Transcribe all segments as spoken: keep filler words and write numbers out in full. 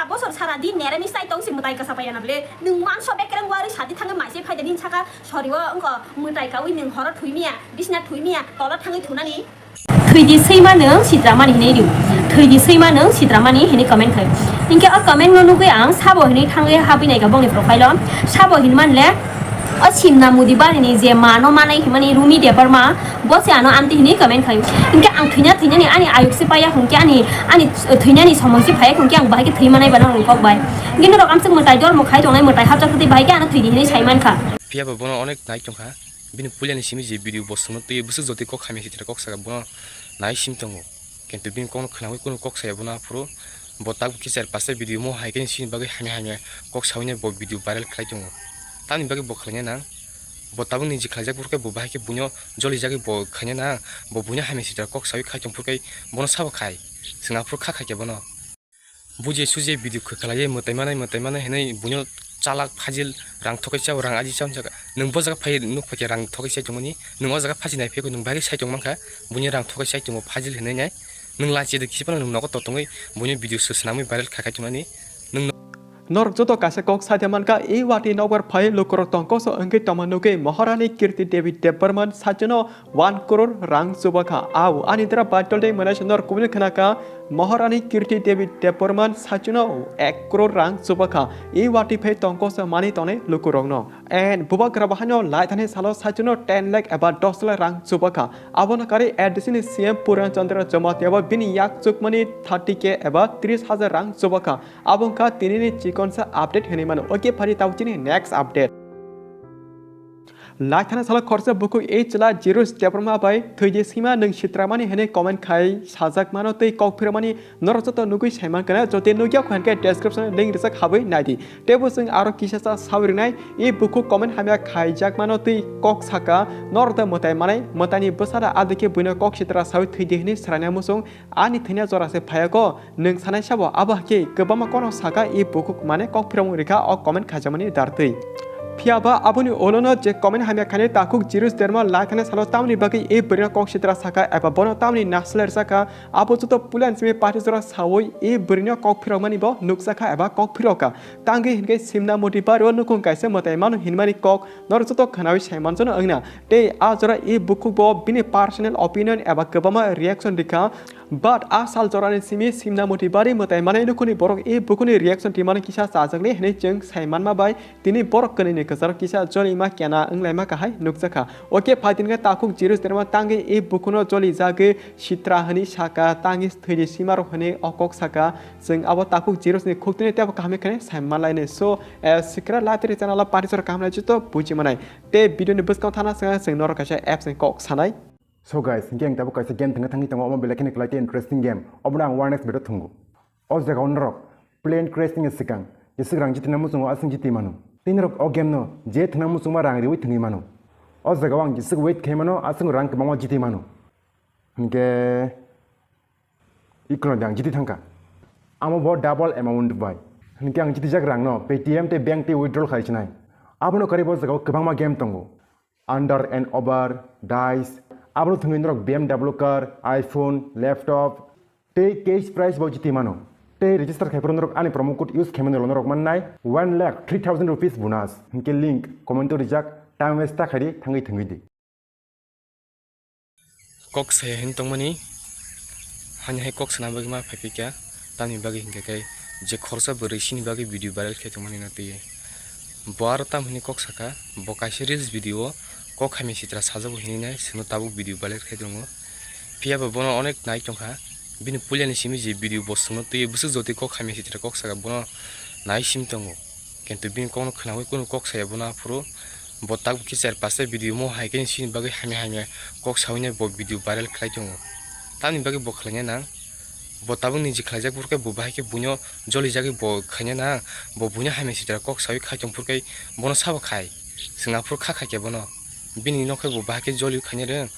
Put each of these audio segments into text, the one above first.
Bosor sara din neramis tai tong si mwtai kasa paya na ble. Nwng manso bekereng wari sadi thangwi maise phaida nin saka sori o wngkha mwtai kawi nwng horo thwimiya, bisna thwimiya, tola thangwi thunani. Thwidi swima nwng sitra mani hinwi rw. Thwidi swima nwng sitra mani hinwi comment khai. Hinkhe o comment no nugwi ang sabo hinwi thangwi habwi naikha bongni profile o. Sabo hinman le o Simna Mudi barini je ma no manai himani Rumi Debbarma, bo se ano amti hinwi comment khai. Hinkhe ang thwina thwinani ani ayuk se paya hwnkhe ani, ani thwinani somoi se phaya hwnkhe ang bahai khe thwi manai bana rung kok bai. Hinkhe norok amsuk mwtai dormo khai tongnai mwtai hapjak kwtwi bahai khe ano thwidi hinwi sai mankha. Phiya ba bono onek nai tongkha. Bini puilani simi je video bo swngno twi bwswk jotwi kok hamya sitra kok saka bono nai sim tongo. Kintu bini kokno khwnawi kunu kok saya bono aphuru bo tabuk kisa pasta video mo hai khe sini bagwi hamya hamya kok sawi bo video viral khlai tongo. Tamni bagwi bo khlaina nang, bo tabuk niji khlaijak phuru khe bo bahai khe buino jolijagwi bo khaina nang, bo buino hamya sitra kok sawi khai tong phuru khe bono sabo khai, chwng aphuru kha khai khe bono. Bujai sujai video khe khlaiwi mwtai manai mwtai manai hinwi buino chalak phajil rang thokwi chao rang aji chao hwnjak. Nwng bo jaga phai nuk phaikhe rang thokwi chai tongmani, nwng o jaga phachi nai phaikhwk nwng bagwi sai tong mankha, buino rang thokwi chai tongo phajil hinwi nai. Nwng lachi de kisa phano nwng nogo totongwi buino video se swnamwi viral kha khai tongmani. Nwng Norok joto kaisa kok sadia mankha, e watwi nokbar phai lukurok tongkoso wngwi tongma nugwi Maharani Kirti Devi Debbarman sachwno one crore rang chubakha. Au ani dra battle day mwnai se norok kubuni khwnakha, Maharani Kirti Devi Debbarman sachwno ek crore rang chubakha. E watwi phai tongkoso mani tongnai lukurokno. And bubagra bahaino laithani salo sachwno ten lakh eba dos lakh rang chubakha. Abono karwi A D C ni C M Puran Chandra Jamatia bo bini yak chukmani thirty K eba tris hajar rang chubakha. Abo wngkha tinini chikonsa update hinwi mano. Okay, phari tabuk chini next update. Laithana salo khorsa bukhuk ei chwla Jirus Debbarma bai thwidi sima nwng sitramani hinwi comment khai sajak mano tei kok phirmani norok joto nugwi saiman kana jodi nugya khan khe description link rijak habwi naidi. Teibo chwng aro kisa cha sawi rwnai e bukhuk comment hamya khaijak mano tei kok saka norok da mwtai manai mwtaini bwsada adikhe buino kok sitra sawi thwidi hinwi swraina muchung. Ani thwina jora se phaiyago, nwng sanai sabo abo hakhe kwbangma kono saka e bukhuk mane kok phirong rikha o comment khaijakmani dartwi. Phiya ba aboni ulono je comment hamya khani takhuk Jirus Derma lai khani salo tamni bagwi e bwrwino kok sitra saka eba bono tamni naslai rwjakha, abo joto puila ni simi party jora sawi e bwrwino kok phirokmani bo nukjakha eba kok phirokha. Tangwi hinkhe simna moti bario nukhung kaisa mwtai mano hinmani kok norok joto khwnawi sai manjano wngna. Tei a jora e bukhuk bo bini personal opinion eba kwbangma reaction rikha. But a sal jorani simi simna moti bari mwtai manai nukhuni borok e bukhuni reaction rimani kisa chajakli hinwi chwng sai manma bai tini borok kwnwini kwcharo kisa jolima kena wnglaima kahai nukjakha. Okay, phaitini khe takhuk Jirus derma tangwi e bukhuno jolijagwi sitra hinwi saka, tangwi thwini simarok hinwi o kok saka. Chwng abo takhuk Jirus ni khuktwini teibo kaham khe sai manlainai. So, eh, sikra latri channel o party jora kaham lai joto buji manai. Tei video ni bwskango thana chwng, chwng norok kaisa apps ni kok sanai. So guys, hinkhe ang tabuk kaisa game thwngna thangwi tongo, omo belai kheno kwlai tei interesting game. Obono ang warnings video thwngo. O jaga o norok plane crash ni swkang jeswk rang jitna muchungo aswk jiti mano. Tei norok o game no je thwngna muchungma rang riwi thwngwi mano. O jaga o ang jeswk wait khai mano aswk rang kwbangma jiti mano. Hinkhe ikono de ang jiti thangkha. Amo bo double amount bai. Hinkhe ang jitijak rang no Paytm tei bank tei withdrawal khai sinai. Abono karwi bo jaga o kwbangma game tongo. Under and over, dice, abo thwngwi norok B M W car, iPhone, laptop, tei cash prize bo jiti mano. Tei register khai phuru norok ani promo code use khaimani ulo norok mannai one lakh three thousand rupees bonus. Hinkhe link comment o rijak, time waste ta khaidi, thangwi thangwi di. Kok saya hin tongmani, hani hai kok sana bagwi ma phai phikya, tamni bagwi hinkhe khe je khorsa bwrwi sini bagwi video viral khe tongmani na twi. Bo aro tam hini kok saka, bo kaisa reels video o kok hamya sitra sajago hinwi nai, chwngno tabuk video viral khe tongo. Phiya ba bono onek nai tongkha, bini puilani simi je video bo chwngno twi bwswk jotwi kok hamya sitra kok saka bono nai sim tongo. Kintu bini kokno khwnawi kunu kok saya bono aphuru bo tabuk khe char pasta video mo hai khe sini bagwi hamya hamya kok sawi nai bo video viral khlai tongo. Tamni bagwi bo khlaina nang, bo tabuk niji khlaijak phuru khe bo bahai khe buino jolijagwi bo khaina nang, bo buino hamya sitra kok sawi khai tong phuru khe bono sabo khai, chwng aphuru kha khai khe bono. Bini nokhe bo bahai khe joliwi khaina rwng,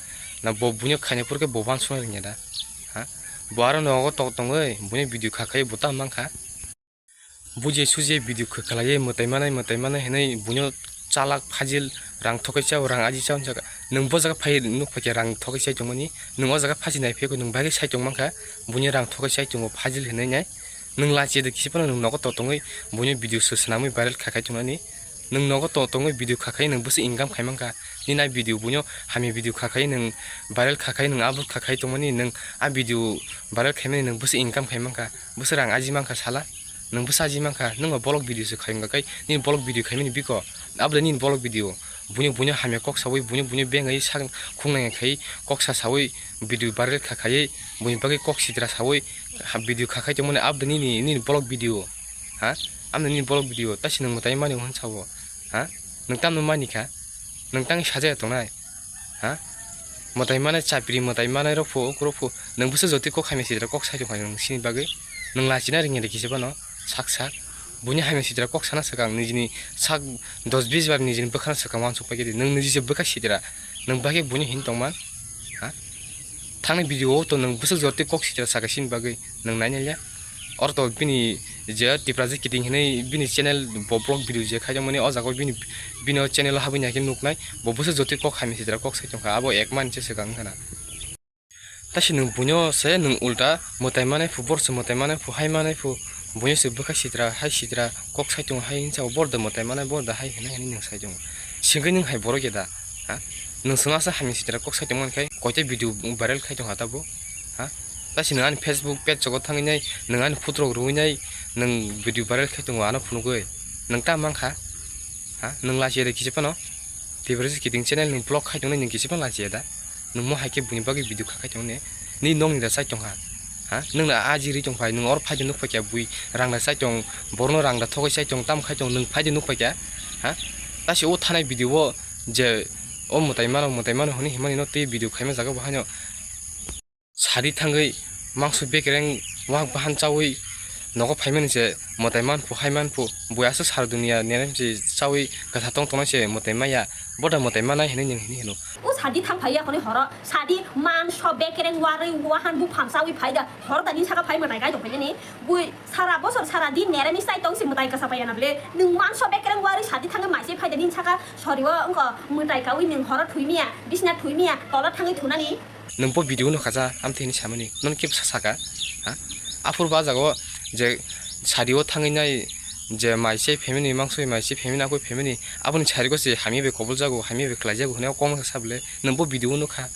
na bo buino khaina phuru khe bo uansukna rwngya da? Ha? Bo aro nogo tok tongwi buino video kha khai bo tamo mankha. Bujai sujai video khe khlaiwi mwtai manai mwtai manai hinwi buino chalak phajil rang thokwi chao rang aji chao hwnjak. Nwng bo jaga phai nuk phaikhe rang thokwi chai tongmani, nwng o jaga phachi nai phaikhwk nwng bagwi sai tong mankha, buino rang thokwi chai tongo phajil hinwi nai. Nwng lachi de kisi phano nwng nogo to tongwi buino video se swnamwi viral kha khai tongnani. Nwng nogo to tongwi video kha khai nwng bwswk income khai mankha. Nini a video buino hamya video kha khai nwng viral kha khai nwng upload kha khai tongmani nwng a video viral khaimani nwng bwswk income khai mankha. Bwswk rang aji mankha sala. Nwng bwswk aji mankha. Nwng bo vlog video se khai wngkha khai nini vlog video khaimani biko. Abo de nini vlog video. Buino buino hamya kok sawi buino buino bengai sak khungnai khai kok sa sawi video viral kha khai buini bagwi kok sitra sawi video kha khai tongmani abo de nini nini vlog video. Ha? Amni nini vlog video tasi nwng mwtai mani hwn sawo. Ha? Nwng tamno mani kha? Nwng tang sajaya tongnai. Ha? Mwtai mane chapri mwtai mane rok phu ukurok phu nwng bwswk jotwi kok hamya sitra kok sai tongkha nwng sini bagwi. Nwng lachina ringya de kisa phano sak sak. Buini hamya sitra kok sana swkang nijini sak dos bis bar nijini bwkhano swkang wansuk paikhe di nwng niji se bwkha sitra nwng bagwi buini hin tongman. Ha? Thangni video o to nwng bwswk jotwi kok sitra saka sini bagwi nwng nainaiya. Oro to bini je Tiprajit Kiting hinwi bini channel bo vlog video je khaijak mani o jaga o bini bini o channel o habwi naikhe nuknai bo bwswk jotwi kok hamya sitra kok sai tongkha abo ek man se swkang wngkhana. Tasi nwng buino se nwng ulta mwtai manai phu bor se mwtai manai phu hai manai phu buino se bwkha sitra hai sitra kok sai tongo hai hinsa bor da mwtai manai bor da hai hinai hinwi nwng sai tongo. Singwi nwng hai borok ya da? Ha? Nwng swngasa hamya sitra kok sai tongmani khai koita video viral khai tongkha tabo? Ha? Tasi nwng ani Facebook page chogo thangwi nai nwng ani photo rok rwui nai nwng video viral khai tongo ano phunugwi nwng ta mankha? Ha? Nwng lachiya de kisa phano Tiprajit Kiting channel nwng vlog khai tongnai nwng kisa phano lachiya da? Nwng mo hai khe buini bagwi video kha khai tongni ni nokni da sai tongkha? Ha? Nwng na aji ri tongphai nwng or phai de nukphai kya bui rang da sai tong borno rang da thogwi sai tong tam khai tong nwng phai de nukphai kya? Ha? Tasi o thanai video o je o mwtai mano mwtai mano hwnwi himani no tei video khaima jaga bo haino sadi thangwi mangso bekereng wak bahan chawi nogo phaimani se mwtai manphu hai manphu bui aswk sar dunia nerem se chawi kwtha tong tongnai se mwtai maya boda mwtai manai hinwi nwng hinwi hino. O sadi thang phai ya khoni horo sadi mangso bekereng warwi wahan buphang chawi phai da horo da ni saka phai mwtai kai tong phai ni bui sara bosor sara din neremi sai tong si mwtai kasa phai ya na ble nwng mangso bekereng warwi sadi thangwi mai se phai da ni saka sori o wngkha mwtai kawi nwng horo thwi miya bisna thwi miya tola thangwi thunani. Nwng bo video no khaja amtwi hinwi samani nono kebo sa saka? Ha? Aphuru ba jaga o je sadi o thangwi nai je mai se family mangso mai se family akoi family aboni sari go se hamya bai kobol jago hamya bai khlai jago hwnwi kok sa bwle nwng bo video o nukha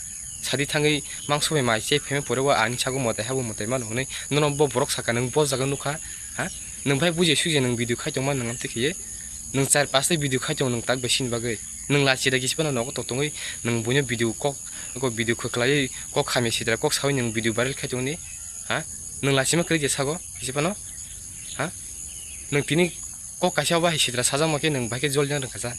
sadi thangwi mangso bai mai se family pore o ani sago mwtai habo mwtai mano hwnwi nono bo borok saka nwng bo jaga nukha? Ha? Nwng bai buji suji nwng video khai tongma nwng amtwi khiye nwng char pasta video khai tong nwng tak bai sini bagwi nwng lachi da kisi phano nogo to tongwi nwng buino video kok Oko video khe khlaiwi kok hamya sitra kok sawi nwng video viral khai tongni? Ha? Nwng lachima kwrwi je sago kisa phano? Ha? Nwng tini kok kaisa o bahai sitra sajakma khe nwng bahai khe jol jang rwngkha sa.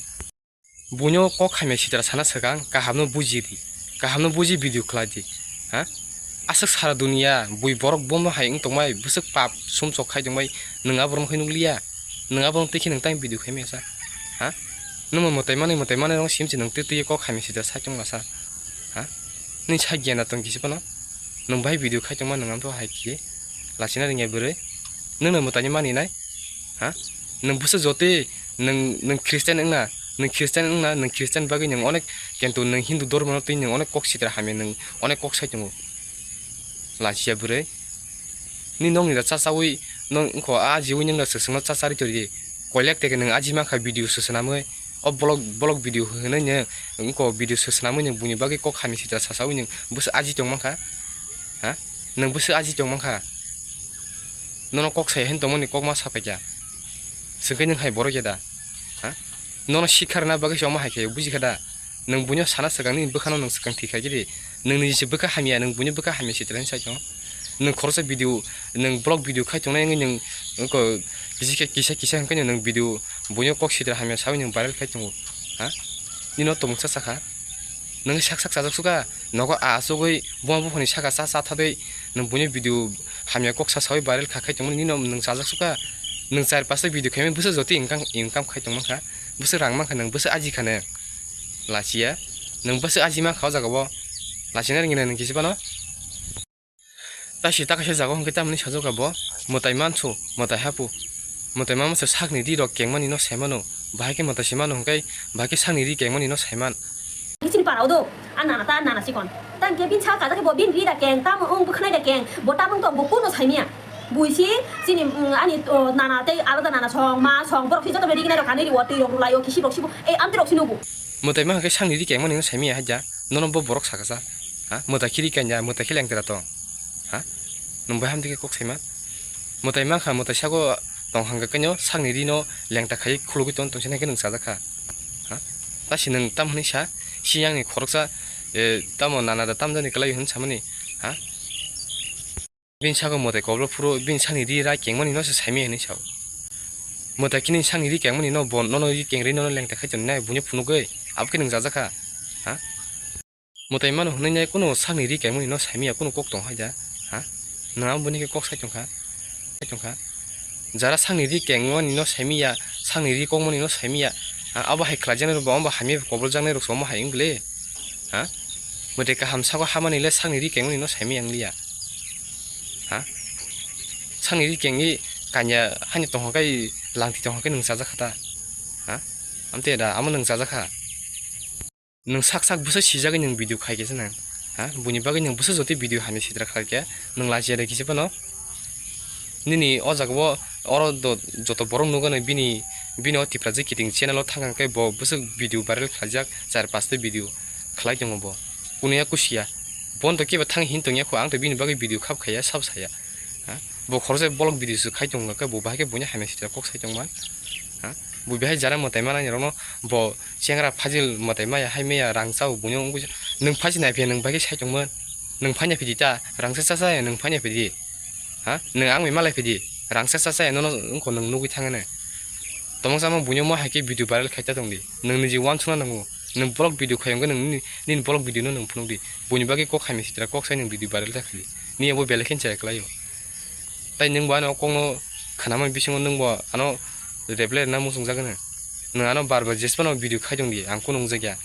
Buino kok hamya sitra sana swkang kahamno buji di. Kahamno buji video khlai di. Ha? Aswk sara dunia bui borok bomo hai wng tongmai bwswk pap sumsok khai tongmai nwng aborok khe nukliya. Nwng abono twi khe nwng tang video khaimaya sa? Ha? Nwng mwtai manwi mwtai manwi rong sim se nwng twi twi kok hamya sida sai tongma sa? Ha? Nini sa gyan da tong kisi phano? Nwng bai video khai tongma nwng amtho hai khe lachina ringya bwrwi. Nwng no mwtai ni mani nai? Ha? Nwng bwswk jotwi nwng nwng Christian wngna, nwng Christian wngna, nwng Christian bagwi nwng onek kintu nwng Hindu dhormo no twi nwng onek kok sitra hamya nwng onek kok sai tongo. Lachiya bwrwi. Ni nokni da chachawi nong wngkho a jiwi nung da swswngno chachari tori. Koilek teke nung aji mankha video swswnamwi. O vlog vlog video hwnwi nung wngkho video swswnamwi nung buini bagwi kok hamya sitra sasawi nung bwswk aji tong mankha. Ha? Nung bwswk aji tong mankha. Nono kok sai hin tongmani kok ma sapaikha. Swngkhe nung hai borok ya da? Ha? Nono sikha rwna bagwi se omo hai khe buji kha da? Nwng buino sana swkang nini bwkhano nwng swkang thwi khaikhe di. Nwng nini se bwkha hamya, nwng buino bwkha hamya sitra hinwi sai tongo. Nwng khoroksa video, nwng vlog video khai tongnai wngwi nwng wngkha kisa khe kisa kisa hwnkhe nwng video buino kok sitra hamya sawi nwng viral khai tongo. Ha? Nino tongmungsa sakha. Nwng sak sak chajak sukha. Nogo a asugwi buma buphani saka cha cha thadwi nwng buino video hamya kok sa sawi viral kha khai tongo. Nino nwng chajak sukha. Nwng char pasta video khaimani bwswk jotwi income, income khai tongmankha. Bwswk rang mankha nwng, bwswk aji kha nwng. Lachiya. Nwng bwswk aji mankha o jaga o. Lachina ringina nwng kisi phano. Taisi ta kaisa jaga o hwnkhe tamni sajokha bo. Mwtai mansu, mwtai hapu. Mwtai manmasa sakni ri rok kengmani no saimano. Bahai khe mwtai se mano hwnkhe, bahai khe sakni ri kengmani no saiman. Nini chini para o do. A nana ta nana chikon. Tang khe bin sa kajakhe bo bin ri da keng, tamo wng bwkhanai da keng. Bo tamung tong bo kuno saimya. Buisi, chini, mm, ani, o, nana tei alada nana song, ma song, borok si joto bedi ginai rok kanwi rio, twi rok rulai o, kisi rok sibo, e, amtwi rok si nugo. Mwtai ma hwnkhe sakni ri kengmani no saimaya haida, nono bo borok sakasa, ha? Mwtai khe ri kanya, mwtai khe lengtra tong, ha? Nwng bai hamdi khe kok saima? Mwtai ma kha, mwtai sago tong hangka khe no sakni ri no lengta khai khulugwi tong, tong sini khe nwng chajak kha, ha? Ta si nwng tam hwnwi sa, si yang ni khoroksa, e, tamo nana da tam jani kwlai hwn samani, ha? Bini sago mwtai koblo phuru bini sakni ri rai kengmani no se saimaya hinwi sao. Mwtai khe nini sakni ri kengmani no bo nono ri kengrwi nono lengta khai tongnai buino phunugwi abo khe nwng chajak kha, ha? Mwtai mano hwnwi nai kunu sakni ri kengmani no saimaya kunu kok tong hai da, ha? Nwng amo buini khe kok sai tong kha, sai tong kha. Jara sakni ri kengmani no saimaya, sakni ri kokmani no saimaya, ha? Abo hai khlaijaknai rok bo, abo hamya kobol jaknai rok se omo hai wng le. Ha? Mwtai kaham sago hamani le sakni ri kengmani no saimaya wng liya. Ha? Sakni ri kengwi kanya hani tongkha kai langti tongkha kai nwng chajak kha ta. Ha? Amtwi da amo nwng chajak kha. Nwng sak sak bwsa sijagwi nwng video khai khe se nwng. Ha? Buini bagwi nwng bwsa jotwi video hamya sitra khlai khe nwng lachiya de kisa phano. Nini o jaga o oro do-, joto borok nugano bini, bini o Tiprajwk kiting channel o thang khe bo bwswk video viral khlaijak, char pasta video khlai tongo bo. Kunu ya kusiya. Bono to kebo thang hin tongya kho, ang to bini bagwi video khap khaiya, sab saya. Ha? Bo khoroksa vlog video se khai tongo khe bo bahai khe buino hamya sitra kok sai tongma. Ha? Bo bahai jara mwtai manani rokno bo chengra phajil mwtai maya hai maya rang chao buino wngwi nwng phaji nai phiya nwng bahai khe sai tongma. Nwng phanya phidi ta rang cha cha cha nwng phanya phidi. Ha? Nwng ang bai malai phidi, rang cha cha cha nono wngkho nwng nugwi thangane. Tomong sama buino mo hai khe video viral khai ta tongdi. Nwng niji uansukna nango. Nwng vlog video khai wngkhe nwng nini, nini vlog video no nwng phunukdi. Buini bagwi kok hamya sitra kok sai nwng video viral ta khali. Nini abo belai khe chaya kwlaio. Tai nwng bo ano kokno khnamani bisingo nwng bo ano reply rwna muchungjagano. Nwng ano bar bar jesphano video khai tongdi, ang kunu wngjakya.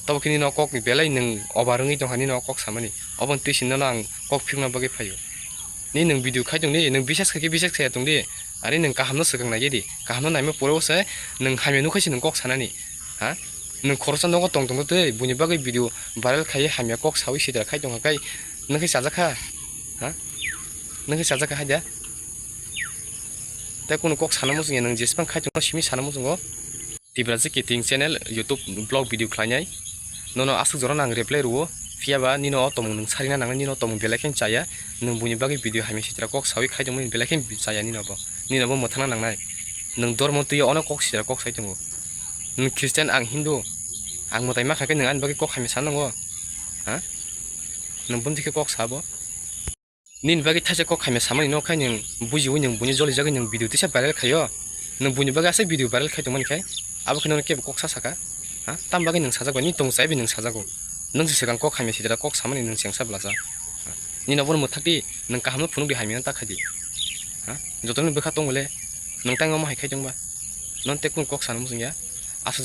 Tobo khe nini o kokni belai nwng obar wngwi tongkha nini o kok samani. Oboni twi sini nono ang kok phirokna bagwi phaio. Nini nwng video khai tongdi, nwng bisas khai khe bisas khaiya tongdi. Ari nwng kahamno swkang nai di. Kahamno naima pore o se nwng hamya nukha se nwng kok sanani. Ha? Nwng khoroksa nogo tong tong tei buini bagwi video viral khaiwi hamya kok sawi sitra khai tongkha kai nwng khe chajak kha. Ha? Nwng khe chajak kha hai da? Tei kunu kok sana muchungya nwng jesphang khai tongma simi sana muchungo. Tiprajwk kiting channel YouTube vlog video khlainai. Nono aswk jorano ang reply rwo. Phiyaba nino o tomung nwng sarina nangnai, nino o tomung belai khe chaya. Nwng buini bagwi video hamya sitra kok sawi khai tongmani belai khe chaya nino bo. Nino bo mwthangna nangnai. Nwng dormo twiyo ono kok sitra kok sai tongo. Nwng Christian, ang Hindu. Ang mwtai ma kha khe nwng ani bagwi kok hamya sa nango. Ha? Nwng bumtwi khe kok sabo. Nini bagwi thaisa kok hamya samani no khai nwng bujiwi nwng buini jolijagwi nwng video tisa viral khaio. Nwng buini bagwi asai video viral khai tongmani khai abo khe nono kebo kok sa saka. Ha? Tam bagwi nwng sajak bai, nini tong chaibi nwng sajago. Nwng se swkang kok hamya sitra kok samani nwng chengsa blasa. Ha? Nini obono mwthakdi, nwng kahamno phunukdi hamya ta khaidi. Ha? Jotoni bwkha tongo le, nwng tang omo hai khai tongba. Nono tei kunu kok sana muchungya. Aswk